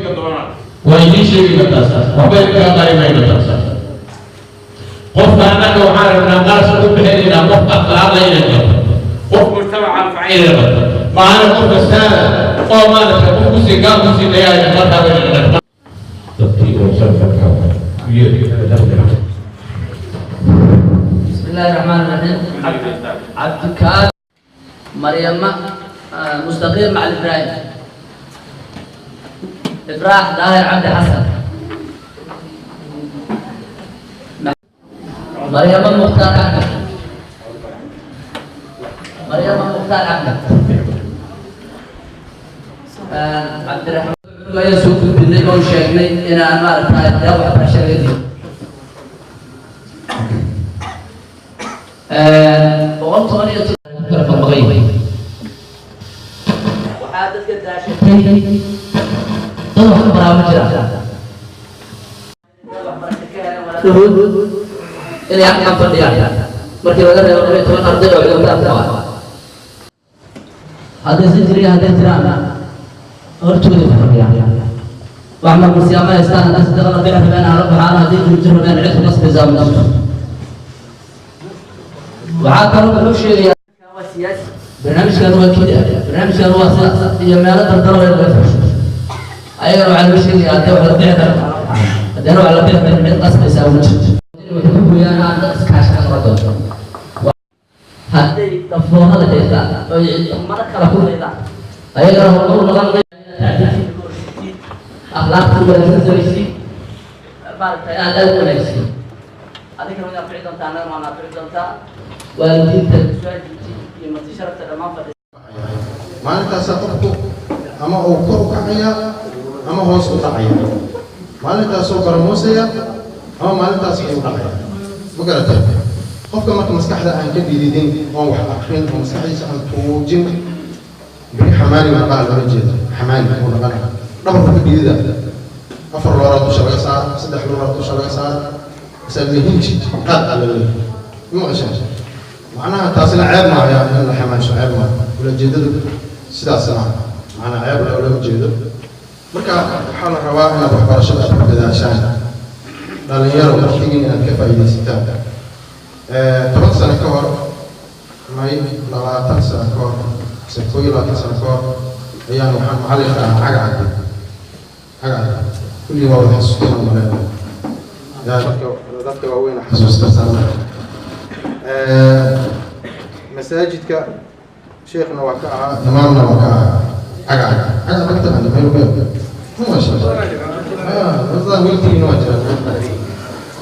Ka doonaan. Waa idiin sheegayna taas, waxba idinkaga qarimayno taas. Qofka annaga waxaan rabnaa qarash ku bixinaynaa qof akhlaaqla inay qabto, qof mujtamaca anfaca inay qabto, maahana qofka saada oo maaragtay qof kusii gaal kusii dayaaya markaaba inay dhaqmaan dadkii oo sanfarka. بسم الله الرحمن الرحيم. عبد الكاد مريم مستقيم مع الإبراهيم إفراح ظاهر عبد حسن مريم مختار أحمد مريم مختار أحمد عبد الرحمن ayaa soo gudbinay oo sheegnay inaan maaragtay deeq waxbarasho laga diibo 117 kala farmaqay. Waxaa dadka daashatay dad wax baraa ma jiraan inay halkan fadhiyaan markii laga reebo 12 arday oo cudurdaarka ah. Haddaysan jirin, hadday jiraan hortooda ku fadhiyaan wax marmarsiyaa ma haystaan. Hadday sadaqa la bixi rabeen hala baxaan, hadday joojin rabeen cid ku qasbaysaa ma jirto. Waxaa kaloo wuxuu sheegayaa waa siyaasi, barnaamijkan waa kida, barnaamijkan waa sidaas iyo meelo dardaro ee laga fasho. Ayagana waxaa loo sheegayaa haddii wax la bixi karo, haddana wax la bixi karin cid qasbaysaa ma jirto. Waxay ku gooyaan aan dad iskaashan noqon doonto hadday dafoorada haystaan oo maro kale ku haydaan. Ayagana horumar noqon akhlaaqta wanaagsan samaysiin, maaragtay aad aad u wanaagsiin. Adigana waad anfici doontaa, annagana waan anfici doontaa, waalidiinta suaajiinti iyo marti sharafta dhammaan fadhi. Maalintaasaa qofku ama uu kor u kacaya ama hoos u dhacaya, maalintaasoo baramoosaya ama maalintaas ayuu dhacaya. Ma garatay? Qofka marka maskaxda aan ka dhididin oon wax akrin oo maskaxdiisa aan tuujin, beri xamaali u dhaqaa loola jeeda, xamaali uu dhaqana dhabarku ka dhidida. Afar looraa dusha laga saara, saddex looraa dusha laga saara, masaamihinji qaad aa la leeyahay. Ma maqashaan? Macnaha taasina ceeb maaya in la xamaasho, ceeb maayo. Ulajeedadu sidaas maaha, macnaa ceeb loolama jeedo. Marka waxaa la rabaa inaad waxbarashada aad ku dadaashaan, dhalinyaro, waqtigin inaad ka faa'iidaysataan. 10 sano ka hor, may 20 sano ka hor mise 21 sano ka hor ayaan waxaan macallinka ahaa Cagacadde. Cagacadde kulligii waa wada xasuusteen oo maleeya yaa dadka waaweyn xasuusta sana. Masaajidka sheekhna waa ka ahaa, imaamna waa ka ahaa. Cagacad, cagacad ma taqaani? Meel ku yaal ma sha weligiina waa jiraan.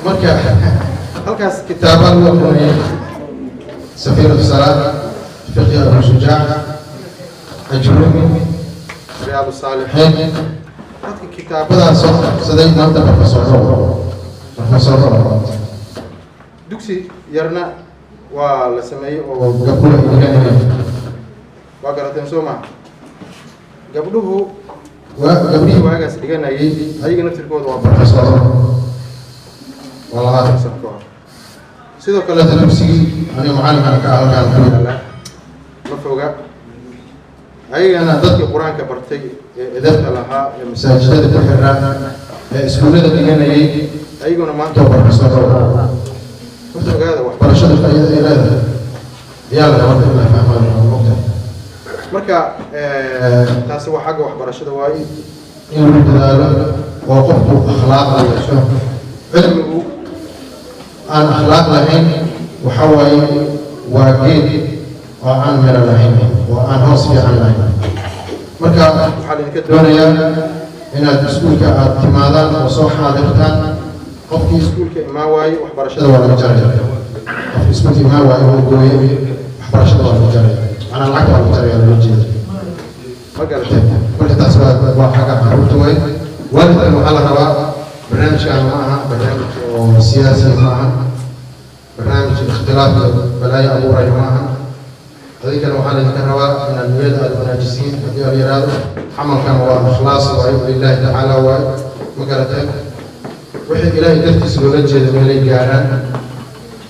Marka halkaas kitaabaan loo aqoonayay: Safiinatu Salaad, Fiqhi Abu Shujaac, Ajrumi, Riyaadu Saalixiin. Dadka kitaabadaas soo qabsaday maanta profesoro. Dugsi yarna waa la sameeyey oo gabdhuhu ay dhiganayeen, waa garateen soo maa? Gabdhuhu waa gabdhihii waagaas dhiganayay, ayaga naftirkooda waa profesoro. Waa 20 sano ka hor. Sidoo kaleeta dugsigii aniga macallinkan ka halkaan ku yaalla ma foga. Ayagana dadkii Qur-aanka bartay ee edabta lahaa ee masaajidada ku xiraa ee iskuullada dhiganayay, ayaguna maanta waa profesoro. Horta ogaada waxbarashada faa'iida ay leedahay ayaa la rabaa in la fahmaa mogta. Marka taasi waa xagga waxbarashada waaye, in lagu dadaalo oo qofku akhlaaq la yeesho. Cilmigu aan akhlaaq lahayn waxa waaye waa geed oo aan miro lahayn oo aan hoos fiican lahayn. Marka waxaa laidinka doonayaa inaad iskuulka aad timaadaan oo soo xaadirtaan. Qofkii iskuulka imaan waaye waxbarashada waa laga jaraya. Qofkii iskuulka imaan waaye oo gooye waxbarashada waa laga jaraya, macnaa lacagta waa laga jaraya loola jeeda. Ma garatay? Marka taas waa xagga carruurta waaye. Waalidkan waxaa la rabaa, barnaamijkan ma aha barnaamij oo siyaasi ma aha, barnaamij ikhtilaaf iyo balaayo abuuraya ma aha. Adinkana waxaa laydinka rabaa inaad niyada aada wanaajisiin haddii aad yidhaahdo camalkan waa ikhlaas waaye, walilaahi tacaala waaye. Ma garatay? Wixii Ilaahay dartiisa loola jeeda meelay gaaraan.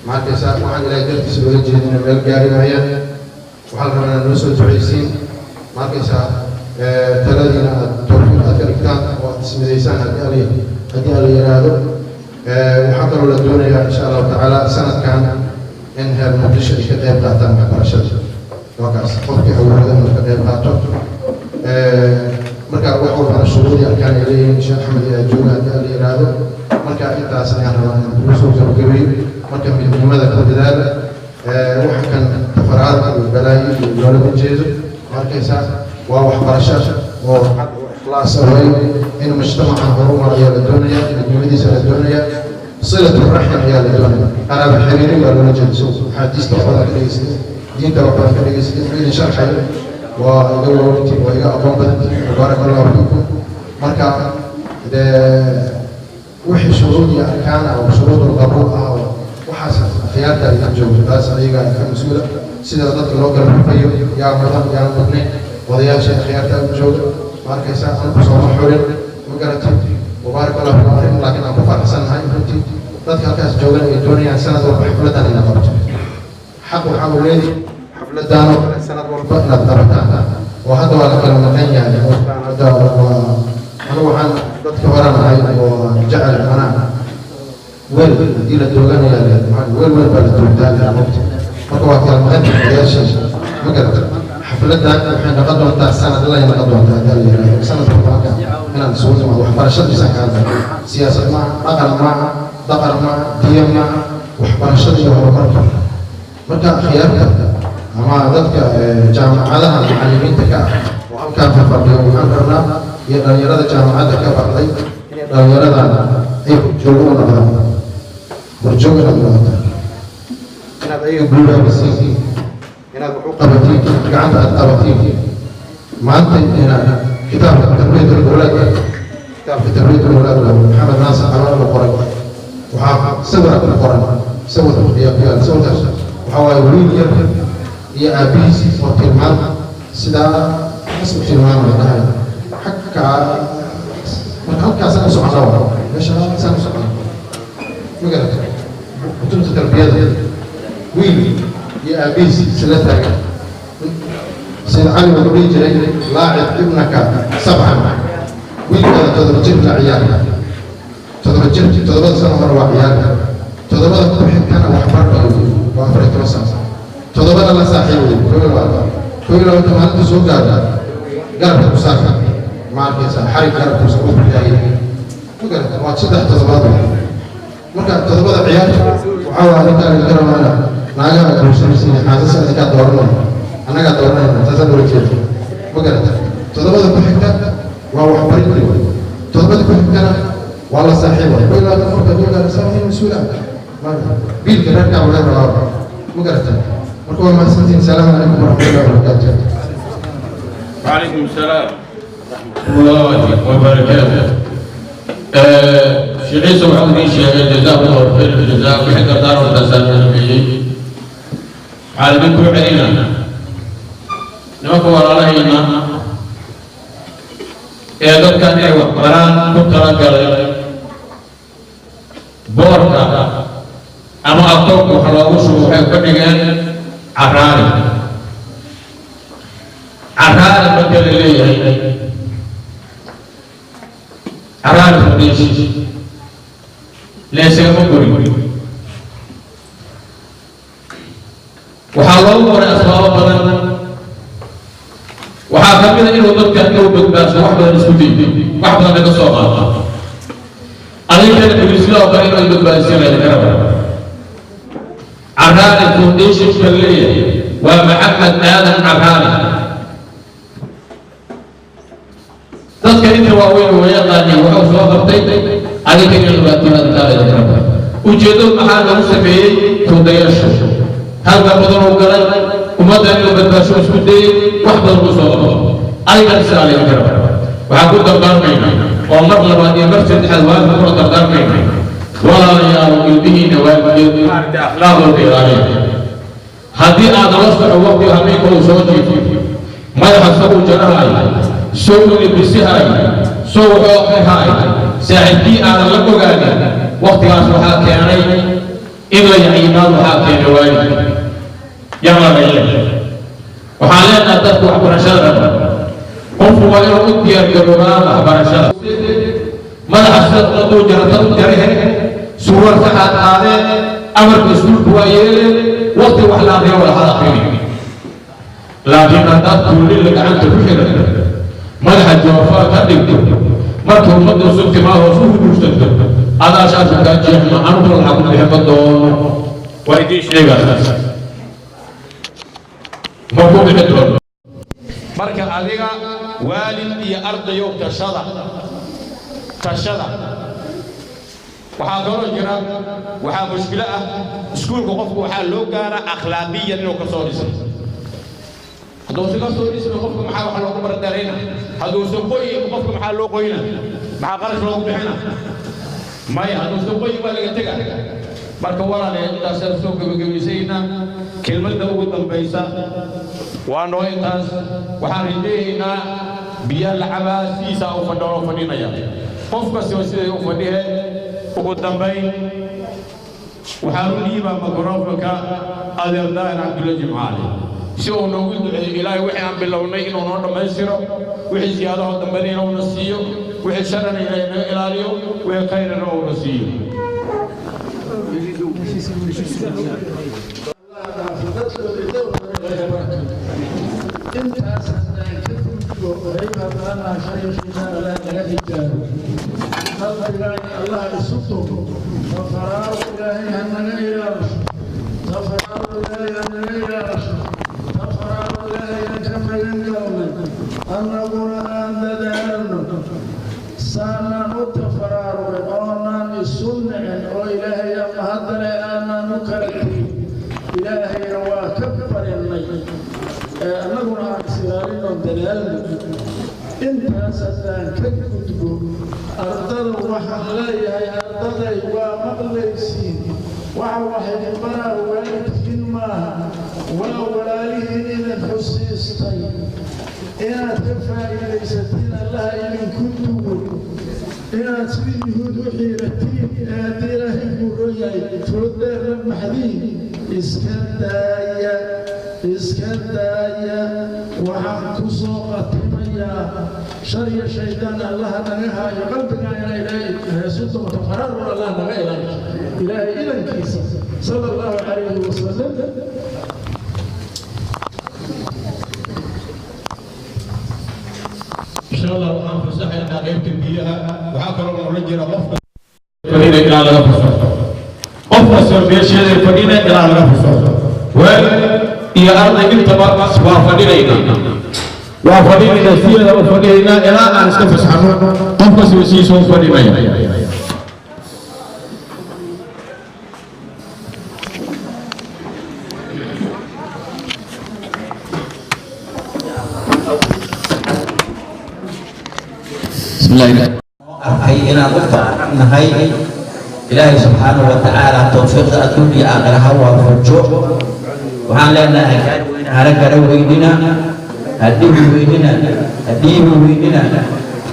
Ma arkaysaa? Waxaan Ilaahay dartiisa loola jeedina meel gaari maayaan. Waxaa la rabaa inaad noo soo ducaysiin. Ma arkaysaa? Taladiina aad tawfiiq aad ka dhigtaan oo aad ismidaysaan haddii ala yiraahdo. Waxaa kaloo la doonayaa insha Allahu tacaala sanadkan in heer Muqdisho ay ka qayb qaataan waxbarashada. Waa kaas, qofkii awooda inuu ka qayb qaato. Marka wax walbana shuruudii arkaan ay leeyihiin. Sheekh Axmed ayaa jooga haddii ala yiraahdo. Marka intaas ayaan rabaa inaan kugu soo gabagabeeyo. Marka midnimada ku dadaala. Waxa kan tafaraad iyo balaayo iyo loolama jeedo. Ma arkaysaa, waa waxbarasho oo cad oo ikhlaas ah way in mujtamacan horumar ayaa la doonaya, midnimadiisa la doonaya, silatu raxim ayaa la doonaya, qaraabo xiriirin baa loola jeeda. So axaadiista wax badan ka dhegeysatay, diinta wax badan ka dhegeysatay, ma idin sharxayo, waa iga waaweyntiin, waa iga aqoon badantiin. Baaraka Allahu fiikum. Marka dee wixii shuruud iyo arkaan ah oo shuruudul qabuul ah oo waxaas khiyaarta idin joogto, taas ayaga ka mas-uula sida dadka loo kala hufayo, yaa mudan yaa mudnayn. Odayaasha khiyaarta u jooga, ma arkaysaa, anigu sooma xulin, ma garatid. Wabaarak Allah fiikum. Arrin laakiin aan ku faraxsannahay runtii, dadka halkaas joogan ay doonayaan sanad walba xafladan ina qabto. Xaq waxaa uu leeyahay xafladan oo kale sanad walba inaad qabataan, oo hadda waa la kala maqan yahay. Hadda waa anigu waxaan dadka horan ahay oo jecel anaa weel haddii la dooganaya weel weel baa la doogtaa waqti. Marka waa kala maqan tahay odayaashiisa, ma garata. Xafladan waxay noqon doontaa sanadlay noqon doontaa haddii la yiraahdo, sanad walba halka inaan isugu nimaado. Waxbarashadiisaan ka hadlay, siyaasad maaha, dhaqan maaha, dhaqan maaha, diya maaha, waxbarashada iyo horumarka. Marka khiyaarta ama dadka jaamacadaha macallimiinta ka ah oo halkaan fadhiyo, waxaan rabnaa iyo dhalinyarada jaamacadda ka baxday inay dhalinyaradan ay horjoogo u noqdaan, horjoog inaad noqotaan, inaad ayaga guulaabisiin, inaad wax u qabatiin, gacanta aad qabatiin. Maanta inaad kitaabka tarbiyat alawlaad, kitaabka tarbiyat alawlaad oo Maxamed Naasir Xalaan uu qoray, waxaa sawira ku qoran, sawir ayaa ku yaal. Sawirkaas waxaa waaye wiil yar iyo aabihiis oo tilmaan sidaa isku tilmaamaya, dhahay xagkaa. Marka halkaasaan u soconnaa, waa meeshaasaan u soconnaa, ma garata. Kutubta tarbiyada wiil iyo aabihiis isla taagan. Sayid Cali wuxuu dhihi jiray: "Laacib ibnaka sabcan." Wiilkaada 7 jir la ciyaar. 7 jir, 7da sano hore waa ciyaar, 7da ku xigtana waxbarka waa 14 sano, 7na la saaxiib wey 21, 21 maalinta soo gaarta garabka ku saarka, ma arkaysaa, xarig garabkuusa u taagay, ma garata. Waa 3 toddobaad wey. Marka 7da ciyaarta waxaa waa ninkaan idinka rabaana naagaha guursanaysiin, xaasas idinkaa dooranaya, annagaa dooranayna, saasaan ula jeeda, ma garata. 7da ku xigta waa waxbarid, 7da ku xigtana waa la saaxiiba. 21 marka doo gaara saaxiib mas-uul ah biilka reerkaa laga rabaa, ma garata. Marka waa mahadsantihiin. Asalaamu calaykum waraxmatullahi wabarakaatu. وعليكم السلام ورحمة الله وبركاته. Sheekh Ciise waxau idiin sheegay, jazahu Allahu khayr aljazaa. Wixii dardaaran wartaasaa bixiyey. Waxaan idinku celinaa nimanka walaalahayna ee dadkan inay wax baraan ku talagalay. Boorka ama akoonka wax loogu shubo waxay ka dhigeen Caraali. Caraali marka la leeyahay, Caraali Foundation leesagama gorin. Waxaa loogu qoray asbaabo badan. Waxaa ka mid a inuu dadka inuu badbaadso wax badan isku day, wax badan laga soo qaato. Adinkana booliisla oo kale inuu badbaadsiyo laydinka raba. Caraali Foundationka leeyahay waa Maxamed Aadan Caraali. Dadka inta waaweyn waa yaqaaniin wuxuu soo qabtay. Adinka inay dhibaatada intaa laydinka raba. Ujeeddadu maxaa lagu sameeyey? Kudayasho. Halka badan uu galay, ummadda inuu badbaasho isku dayey, wax badan uu soo qabto. Adigan sidaa laydinka raba. Waxaan ku dardaarmaynaa oo mar labaad iyo mar saddexaad waan kula dardaarmaynaa, walaalayaal, ilmihiina waalidkeed maaragtay akhlaaqdooda ilaaliya. Haddii aad la soco waqti habeenka uu soo jiifo, madaxa soo jarahayo, soo libisihayo, soo wuxuu akhrihayo, saaxiibkii aadan la ogaanin waqtigaas, waxaa keenay in la yaciimaad, waxaa keenay waalidka yaan la dhayeen. Waxaan leenahay dadka waxbarashada raba, qofku waa inuu u diyaargaroobaa waxbarashada. Madaxa sida ummaduu jarata u jarahe, surwarka aad qaadeen, amarka iskuulku waa yeeleen, waqti wax la aqriyo walaxad aqrini. Laakiin haddaad tuulila gacanta ku xirato, madaxa joofaa ka dhigto, marka ummadda usug timaa hoos u huruursato, adaa shaasha kaa jeexma. Anugu lacag ku bixin ma doono, waa idiin sheegaa, ma ku bixi doono. Marka adiga waalid iyo ardayow, tashada, tashada. Waxaa kaloo jira, waxaa mushkilo ah iskuulka qofku waxaa loo gaaraa akhlaaqiyan inuu ka soo dhisay. Hadduusan ka soo dhismi, qofka maxaa wax loogu bardarayna? Hadduusan qoyin, qofka maxaa loo qoyna? Maxaa qarash loogu bixina? Maya, hadduusan qoyin waa laga tega. Marka walaalayaal, intaasaan soo gebagabaysaynaa. Kelmadda ugu dambaysa waa noo intaas. Waxaan rajaynaynaa biyo la cabaa sidiisaa u fadhoo fadhinaya, qof kastoo siday u fadhiheen. Ugu dambayn waxaan u dhiibaa mikrofonka adeer Daahir Cabdulla Jimcaale si uu noogu duceeyo Ilaahay wixii aan bilownay inuu noo dhammaystiro, wixii siyaadahoo dambena inuuna siiyo, wixii sharana Ilaahay naga ilaaliyo, wixii khayrana uuna siiyo. Intaas haddaan ka gudbo, hayb haddaana shaykhina Allah naga xijaabo, qalbigaan Allah isu dubo, tafaraaruq Ilaahay ha naga ilaalisho, tafaraaruq Ilaahay ha naga ilaalisho, tafaraaruq Ilaahay aan ka magan galnay. Annaguna aan dadaalno saanaan u tafaraaruqin oonaan isu nicin, oo Ilaahay ama haddana aanaan u kala tegin. Ilaahayna waa ka barinay, annaguna aan is-ilaalin oon dadaalno. Intaas haddaan ka gudbo, ardada waxaan leeyahay: ardaday, waa maqlaysiin, waxa waxay baraa waalidkiin maaha, waa walaalihiin idin xusiistay. Inaad ka faa'iidaysatiin Allaha idinku dugo, inaad sidii Yuhuud u xiiratiin ee haddii Ilaahay kuu roon yahay fooddeer la maxdiin, iska daaya, iska daaya. Waxaan ku soo qatimayaa, shar iyo shaydaan Allaha naga haayo, qalbigaana Ilaahay heesu doonto, qaraarun Allah naga ilaaliyo, Ilaahay idankiisa, sala Allahu calayhi wasalam. Insha Allah waxaan fasaxaynaa qaybta biyaha. Waxaa kaloo noola jira qofka fadhina ilaa laga fasaxo, qof kastoo meesheeda fadhina ilaa laga fasaxo. Waalid iyo arday intaba waa fadhinaynaa, waa fadhinaynaa, sideedaba fadhinaynaa ilaa aan iska fasaxno. Qof kastoo siisoo fadhinaya. Arkay inaan u baahannahay Ilaahay subxaanahu wa tacaala towfiiqda adduun iyo aakhira ha waafajo. Waxaan leenahay, hana gara weynina, ha dhibi weynina, ha dhiibi weynina.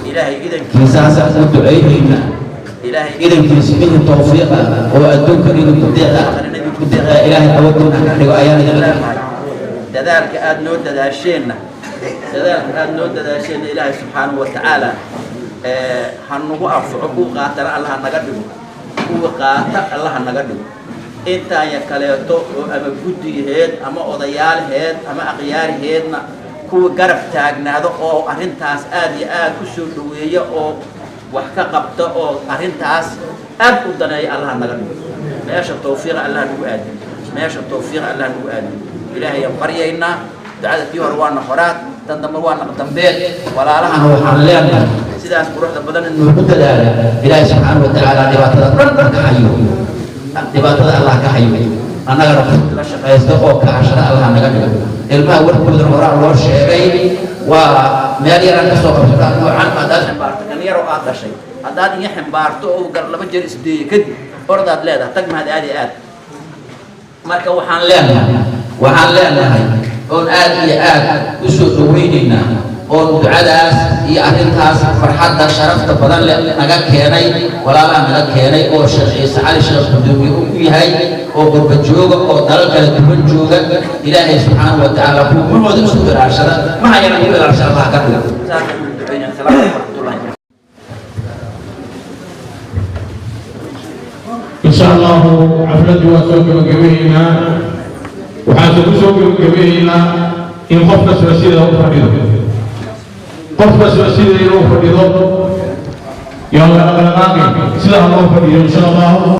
Ilaahay idankiisaasaan u ducaynayna. Ilaahay idankiisa midii towfiiqa oo adduunkan idinku deeqa, aakhirana idinku deeqa, Ilaahay awooddoona ka dhigo ayaan idin leenahay. Dadaalka aad noo dadaasheenna, dadaalka aad noo dadaasheenna, Ilaahay subxaanahu wa tacaala ha nagu anfaco. Kuwa qaatana Allaha naga dhigo, kuwa qaata Allaha naga dhigo. Intaanya kaleeto oo ama guddigaheed ama odayaalaheed ama akhyaariheedna, kuwa garab taagnaado oo arrintaas aad iyo aad u soo dhoweeya oo wax ka qabta oo arrintaas aad u daneeya Allaha naga dhigo. Meesha tawfiiqa Allaha nagu aadiyo, meesha tawfiiqa Allaha nagu aadiyo. Ilaahay aan baryaynaa. Ducada tii hore waana horaad, tan dambe waa naqdambeed. Walaalahana waxaan leenahay, sidaas quruxda badan inoogu dadaala, Ilaahay subxaana wa tacaala dhibaatada dhan ka hayo, dhibaatada Allah ka hayo, annagana la shaqaysta oo kaashada Allah naga dhigo. Ilmaha warkoodan horaa loo sheegay, waa meel yaraan kasoo qabsata noocan. Haddaad ximbaarto kan yaroo aad dhashay, haddaad iga ximbaarto oo gar laba jeer isdeeyo, kadib ordaad leedahay, tag mahad aad iyo aad. Marka waxaan leenahay oon aad iyo aad u soo dhawaynaynaa oon ducadaas iyo arrintaas farxadda sharafta badan leh naga keenay walaalaha naga keenay oo Sheekh Ciise Cali Sheekh gudoomiye uu ku yahay oo qurba jooga oo dalal kala duwan jooga. Ilaahay subxaanahu wa tacaala kuwahooda isku ilaashada maha yana ugu ilaashada Allah ka dhigo. Saasaan ugu ducaynaa. Salaamu waraxmatullahi. Insha Allahu xafladdii waa soo gebagabeynaa. Waxaase ku soo gebagabeynaa in qof kastaba sida u fadhido, qof kastaba sida inuu fadhido, yaa la dhaqdhaqaaqi, sidaa loo fadhiyo, insha Allahu.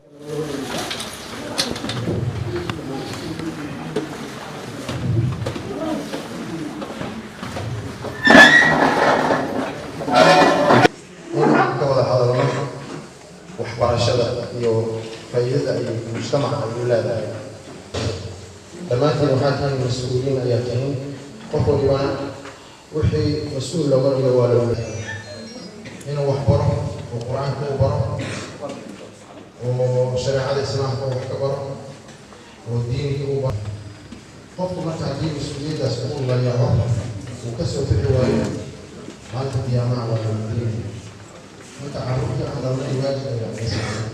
In aan ka wada hadalno waxbarashada iyo faa'iidada ay mujtamaca ay u leedahay. Dhammaantiin waxaa tihiin mas-uuliyiin ayaa tihiin. Qof walibana wixii mas-uul looga dhigo waa loo leeyahay inuu wax baro oo Qur-aanka u baro oo shareecada Islaamka wax ka baro oo diiniga u baro. Qofku marka haddii mas-uuliyaddaas uu layaco, uu kasoo bixi waayo, maalinta qiyaamaha waa la weydiinaya. Marka carruurtii aan dhalnay waajib ayaa naga saaran,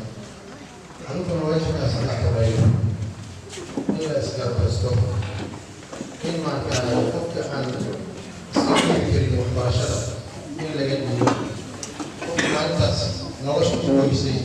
aniguna waajibkaas la koreeyo, in la isgarbaysto, in marka qofka aan iska dhiibi karin waxbarashada in laga dhiibo, qofka maalintaas nolosha ku goysay.